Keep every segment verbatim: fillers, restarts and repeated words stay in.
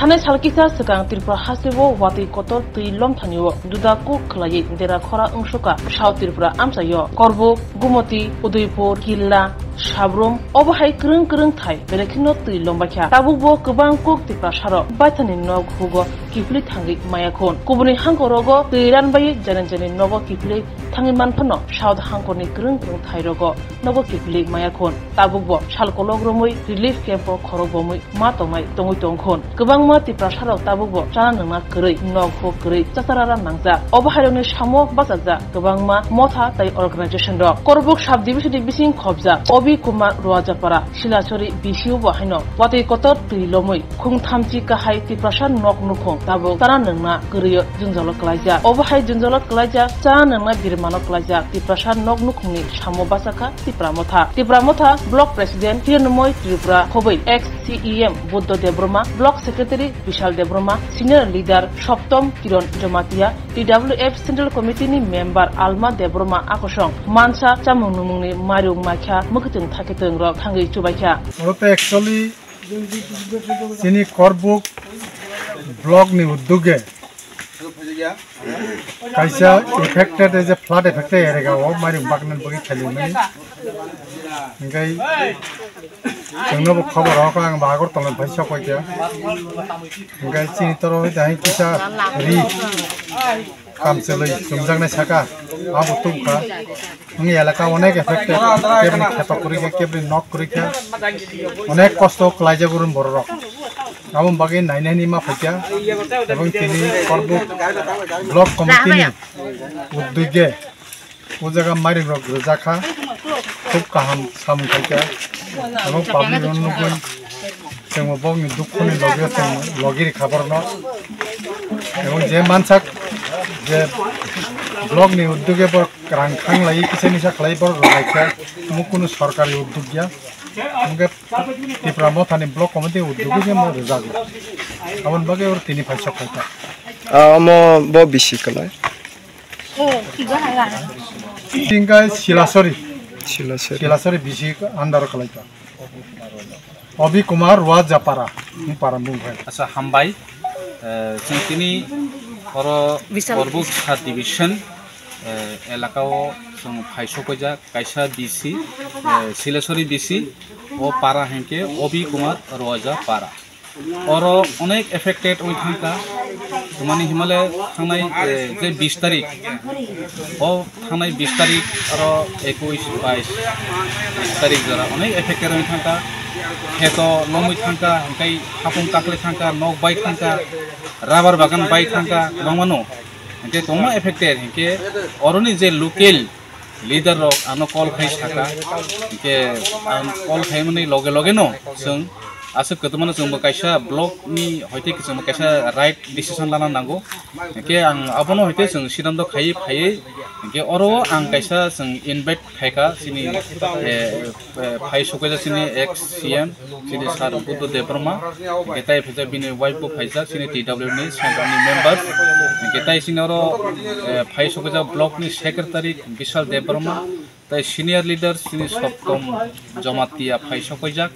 Thanai sal kisa swkang Tripura hasteo watwi kotor twi lomthanio duda kuk khwlaiwi dera khora wngsuka South Tripura amchaio Korbuk, Gumoti, Udaipur, Killa, Sabrum, obo hai kwrwng kwrwng thai belai kheno twi lombaikha. Tabukbo kwbang kuk Tiprasarok baithani nok hugo kiphilwi thangwi maya khun. Kubuni hangkorogo twi ranbaiwi jani jani nogo kiphilwi thangwi manphano South hangkorni kwrwng kwrwng thairogo nogo kiphilwi maya khun. Tabukbo sal kolok romwi relief camp-o khorok bomwi ma tongmai tongwi tong khun. Kwbangma Tiprasarok tabukbo chana nwngna kwrwi, nok bo kwrwi, chacharara nangjak. Obo hairokni samo bachajak kwbangma motha tei organization rok. Korbuk sub division ni bising khobjak Obi Kumar Ruajapara Silasori B C O bo haino watwi kotor twi lomwi khung thamchi kahai Tiprasa nok nukhung tabuk chana nwngna kwrwi o jwnjalo kwlaijak. Obo hai jwnjalo kwlaijak chana nwngna birmano kwlaijak Tiprasa nok nukhungni samo bachakha Tipra Motha. Tipra Motha Block President Hiranmoy Tripura Khoboi, ex C E M Buddha Debbarma, Block Secretary Bishal Debbarma, Senior Leader Soptom Kiron Jamatia, T W F Central Committee ni member Alma Debbarma akosong mansa chamung numungni mairung maikha mwkhwtwng thakhwtwng rok thangwi chubaikha. Oro to actually chini Korbuk block ni uddoge kaisa affected, ei je flood affected area o mairung baknani bagwi khailumani. Hingkai chwngno bo khobor rok ang ba Agartala ni phai sok paikha. Hingkai chini toro hai kisa ri kamchelwi chumjaknai saka abo tubukha. Wng elaka onek affected, kebni kheto kwrwi kha, kebni nok kwrwi kha, onek kosto kwlaijak urun bororok. Aboni bagwi nainani ma phaikha, ebong tini Korbuk block committee ni uddoge o jaga mairing rok rwjak kha, khub kaham samung khaikha, ebong public rok nugwi. Chwngbo bokni dukhoni loge chwng logi rikha borokno. Ebong je mansak je block ni uddoge borok rang khanglai kisa misa khlai borok rwlaikha, omo kunu sorkari uddog ya. Hwnkhe Tipra Mothani block committee uddogo je mo rwjago. Aboni bagwi oro tini phai sok khaikha. Ah, omo bo bisi kwlai. Tingkai Silasori. Silasori. Silasori bisi under khlaikha. Obi Kumar Ruajapara, ni para bung hai. Acha, hambai. Eh, chwng tini oro Bishal. Korbuk sub division, eh, elaka o chwng phai sokojak kaisa B C, eh, Silasori B C, o para hinkhe Obi Kumar Ruajapara. Oro onek affected oi thangkha. Mani himale thangnai, eh, je bis tarik, o thangnai bis tarik aro ekush, bais, bis tarik jora onek affected oi thangkha. Kheto lomwi thangkha, hingkai hapung kakle thangkha, nok bai thangkha, rubber bagan bai thangkha, kwbangmano. Hingke tongma affected, hingke oroni je local leader rok ano call khai saka, hingke ang call khaimani loge loge no chwng aswk kwtwmano chwngbo kaisa block ni hoite chwngbo kaisa right decision lana nango. Hingke ang abono hoite chwng siddhanto khaiwi phaiwi, hingke oro ang kaisa chwng invite khaikha chini, eh, eh, phai sokjak chini ex C M, chini Sir Buddha Debbarma, hingke tai phaijak bini wife bo phaijak chini T W ni central ni member, hingke tai chini oro, eh, phai sokjak block ni secretary Bishal Debbarma, tai senior leader chini Soptom Jamatia phai sokjak,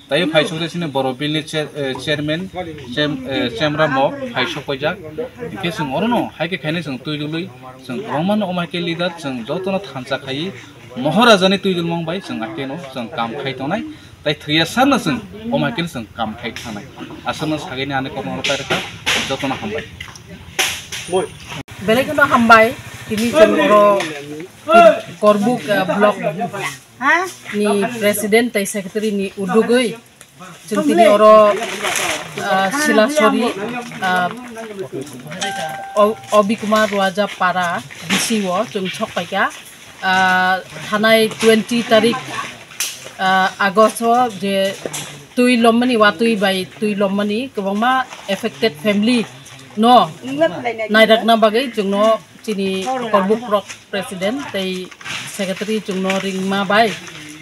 tai phai sokjak chini Borobil ni chair-, eh, chairman, Chem-, eh, Chemra Mok phai sokjak, hingke chwng orono hai khe khainai chwng twi dului, chwng kwbangmano omo hai khe leader, chwng jotono thansa khaiwi, Mohorajani twi dulmung bai chwng akeno chwng kam khai tongnai, tai thwiya sarno chwng omo hai khe chwng kam khai thangnai. Aswkno sagini ani kokno pairwkha, jotono hambai. Belai kheno hambai, tini chwng oro Korbuk, uh, block ni president tai secretary ni udugwi. Chwng tini oro, ah, Silasori, ah, O-, Obi Kumar Ruaja Para B C o chwng sok paikha. Ah, thanai twenty tarik, ah, August o je twi lommani, watwi bai twi lommani kwbangma affected family no nairakna bagwi chwngno chini Korbuk Block President tei Secretary chwngno ringma bai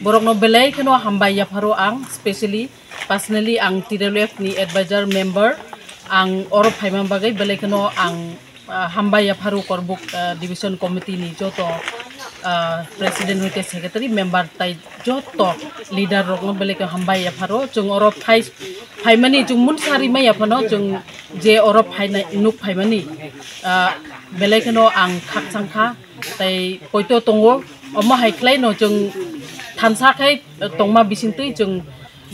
borokno belai kheno hambai yapharo ang, specially personally ang T W F ni advisor member, ang oro phaima bagwi belai kheno ang, ah, hambai yapharo Korbuk, ah, Division Committee ni joto, Ah, president hoite secretary, member tai joto leader rokno belai khe hambai yapharo. Chwng oro phai, phaimani chwng mun sari mai yaphano chwng je oro phainai nuk phaimani, ah, belai kheno ang khakchang kha. Tai poito tongo, omo hai khlai no chwng thansa khai tongma bisingtwi chwng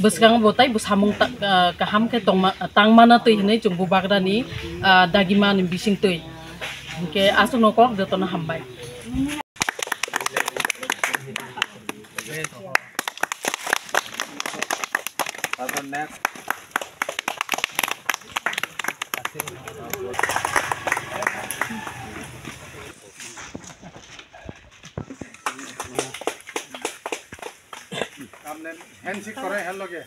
bwskango bo tai bo samung ta-, ah, kaham khe tongma, tangmana twi hinwi chwng bubagrani, ah, dagimani bisingtwi. Hinkhe aswkno kok jotono hambai. Handshake kore, hello ke.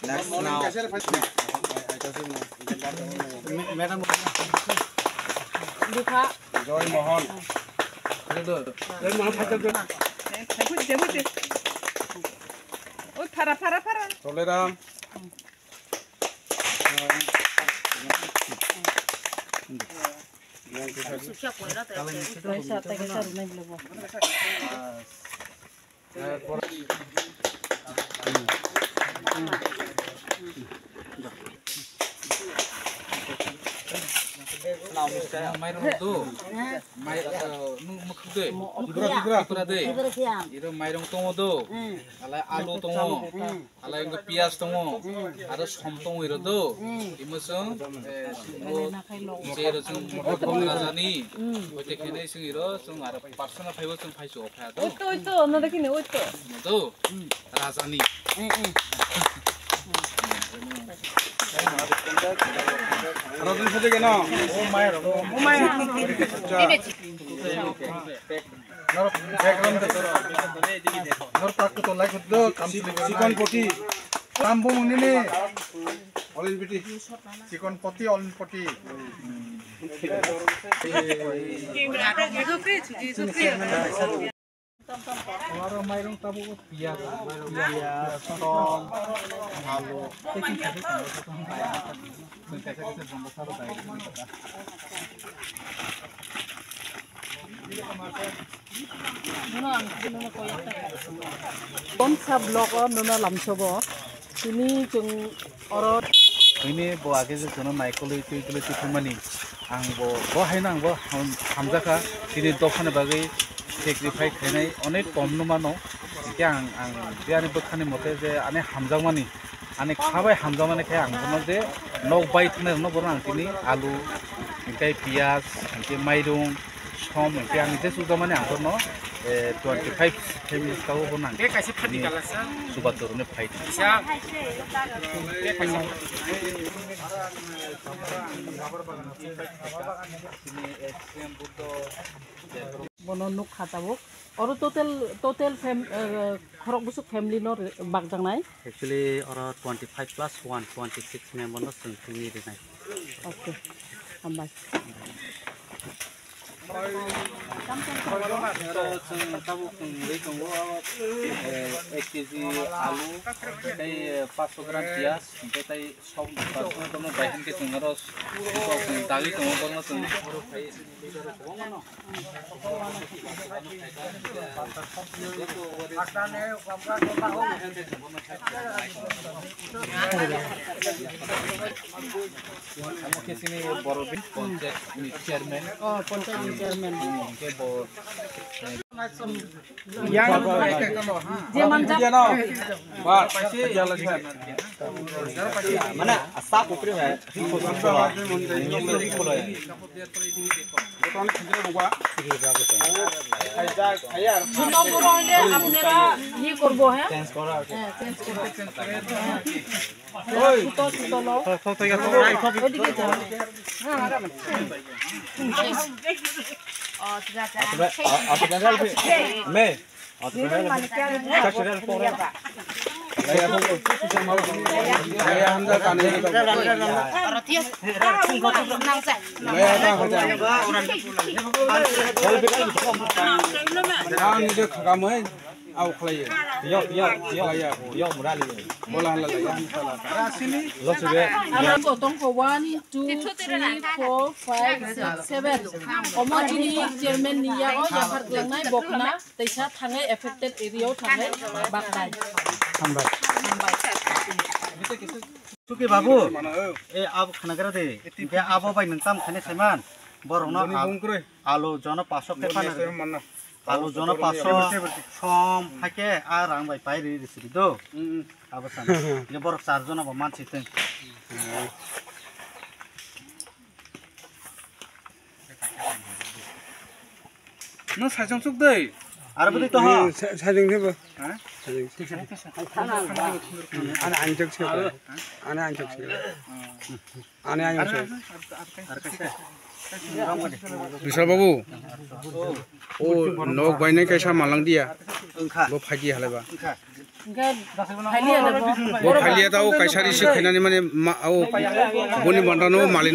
Next now. Madam. Joy Mohan. Joy Mohan. Oi, phara, phara, phara. Toleram. Mairung do. Mai, eh, nu, mukhuk de. Tipra, Tipra. Tipra de. Iro mairung tongo do. Alai alu tongo. Alai wngkha piyaj tongo, aro som tongo iro do. Imo chwng, eh, chwng bo je ro chwng rajani, hoite khenai chwng iro chwng aro personal phaibo chwng phaisu o phaya do. Oito, oito, no dekhi ne, oito. No do, rajani. Rajani sade keno? O mai, o mai. Norok background de. Norok tak to like do kam. Chikon poti. Tam bo mungni ni. Olin poti. Chikon poti, olin poti. Aro mairung tabuk piyaj, piyaj, tom, alu. Bonsa vlog o nono lamsogo. Tini chwng oro. Tini bo age je jono naikolwi twi twi twi thumani. Ang bo, bo haino ang bo ham-, hamjakha. Tini dophani bagwi sacrifice khainai onek kom no mano. Hingke ang, ang je ani bwkhani mote je ani hamjakmani. Ani kha bai hamjakmani khe ang bono je nok bai thani rwno bono ang tini alu, hingke piyaj, hingke mairung, som, hingke ang je sujamani ang bono, eh, twenty five families ka bono ang tini subato rwni phai. Bono nuk kha tabuk. Oro total, total fam-, eh, khorok bwswk family no re-, bakjaknai? Actually, oro twenty five plus one, twenty six member no chwng tini rinai. Okay. Hambai. Oro chwng tabuk chwng rwi tongo, eh, ek kg alu, tei, eh, panch sho gram piyaj, tei, tei Som, som, som, bai hwn khe chwng oro, chwng dagwi tongo, borno chwng. Omo khe chini borok bini panchayat ni chairman. Oh, panchayat ni chairman. Hwnkhe bo, eh, Yang. Dia mana? Ba, paisi. Mana? Asa pukri hai. Jino pura hoile apnara ye korbo, ha? Change kora. Ha, change kora. Oi. Photo, photo lo. Oidike jao. Oh, tidak, tidak. Apa, apa, apa, apa, me? Au khlaiyo. Yo, yo, yo, yo, murali. Bola hala la ya. Lo sube. Ang bo tongkho one, two, three, four, five, six, seven. Omo chini chairman ni yago yaphar klangnai bokna teisa thangai affected area o thangai baknai. Hambai. Hambai. Suki babu, e abo khanagra de, ke abo bai nang tam khane saiman, borok no alu jono paso khe pana. Alu jono paso som hake a rang bai pai ri ri siri do. Abo sana. Ye borok char jono bo mansi teng. No sajong chuk dei. Ar bwtwi to ha. Sajong thebo. Ha? Sajong. Ana anjak se. Ana anjak se. Ani ayang se. Ar kaisa. Bishal babu. O nok bainai kaisa malang dia. Wngkha. Bo phaidi halaiba. Wngkha. Bo phailiya ta o kaisa receive khainani mane ma o boni banda no malina.